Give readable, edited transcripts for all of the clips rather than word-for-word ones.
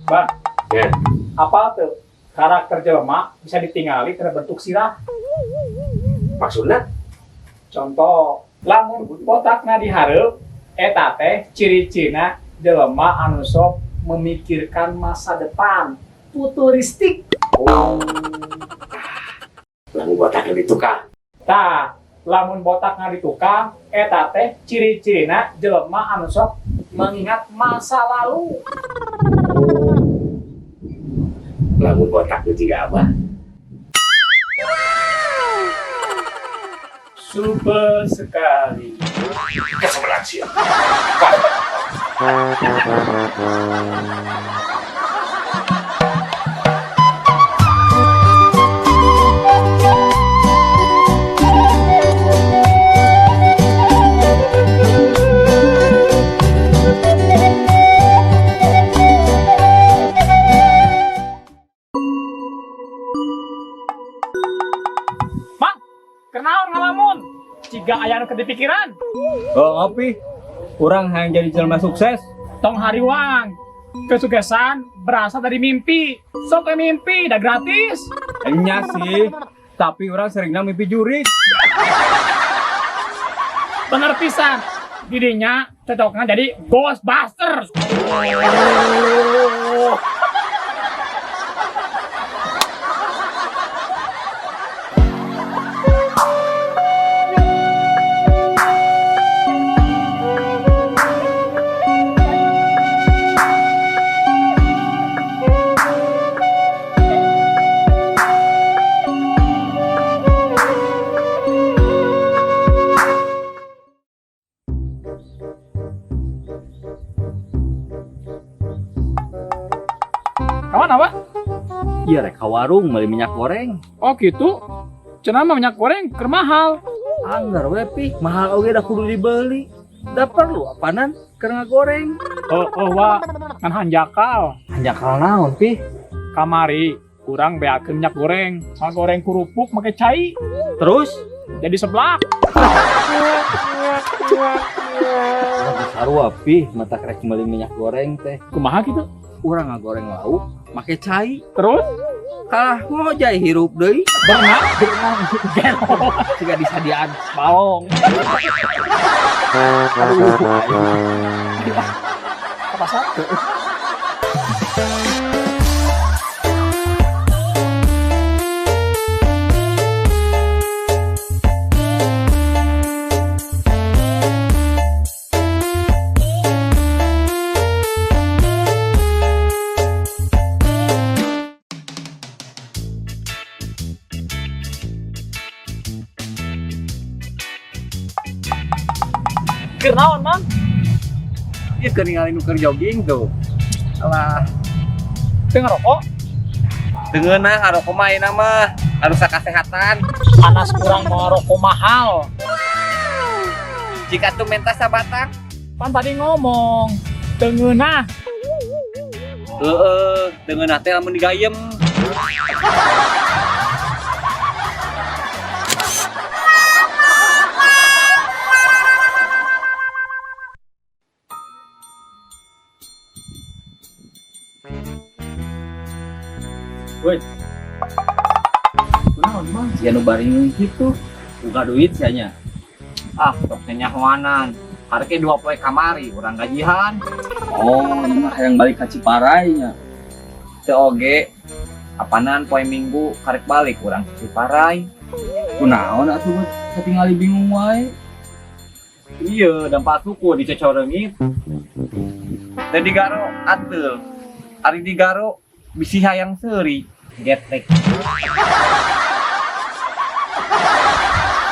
Bang, Ya. Apa tuh karakter jelema bisa ditinggali karena bentuk sirah? Maksudnya? Contoh, lamun botakna dihareup, eta teh ciri-cirina jelema anu sok memikirkan masa depan, futuristik. Oh. Lamun botakna di tukang. Tah, lamun botakna di tukang, eta teh ciri-cirina jelema anu sok mengingat masa lalu. Lamun botakna juga apa? Super sekali. Kesebelah sih. Mang, kenaon ngalamun? Ciga aya nu keur dipikiran. Oh, ngopi. Urang hayang jadi jelema sukses. Tong hariwang. Kesuksesan berasal dari mimpi. Sok ke mimpi, dah gratis. Enya sih, tapi urang seringna mimpi jurig. Bener pisan. Dirinya cocoknya jadi Ghostbusters. Kawan apa? Iya rek ka warung beli minyak goreng. Oh gitu. Cenah mah minyak goreng keur mahal. Anggar we pi, mahal oge dah kudu dibeli. Da perlu apanan keur ngagoreng. Oh, wa, kan hanjakal. Hanjakal naon pi? Kamari kurang beakeun minyak goreng. Ngagoreng kerupuk make cai. Terus? Jadi seblak. Sarua pi, mata rek meuli minyak goreng teh. Kumaha gitu? Urang ngagoreng lauk make cai. Terus Kalah ngojay hirup deui. berenang. Berenang. Siga disadian Balong. Aduh, aing. Ke pasar. Kenaon, Mang? Ieu keur ningali nu keur jogging tuh. Alah, Teu ngerokok? teu ngeunah ngarokok mah ayeuna mah, rusak kesehatan. Panas kurang mau rokok mahal. Jika tuh menta sabatang. Pan tadi ngomong, teu ngeunah. Heeh, teu ngeunah teh lamun digayem. Woi. Kunaon, Mang? Sia nu baring kitu, buka duit sia nya. Ah, tok teh nyahoanan. Harke 2 poe kamari urang gajihan. Oh, ini mah hayang balik ka Ciparai nya. Teu oge. Apanan poe Minggu karek balik urang ke Ciparai. Kunaon atuh mah katingali bingung wae. Iya, dampak suku dicocoreungit. Teu digaro ateul. Ari digaro bisi hayang seuri. Getek.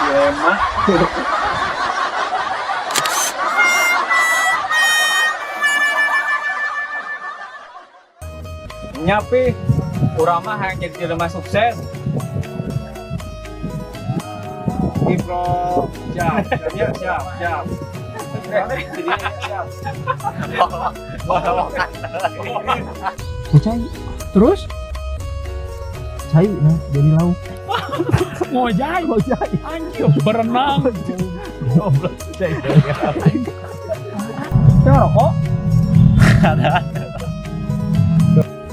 Ieu mah. Nya pi, urang mah hayang jadi jelema sukses. Bro, siap, siap, siap, siap. Siap. Cai. Terus? Cai nah jadi lauk. Ngojay. Ngojay. Anjir, berenang. Goblok cai. Teu ngerokok? Ada.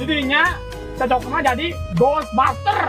Jadinya cocoknya jadi Ghostbuster.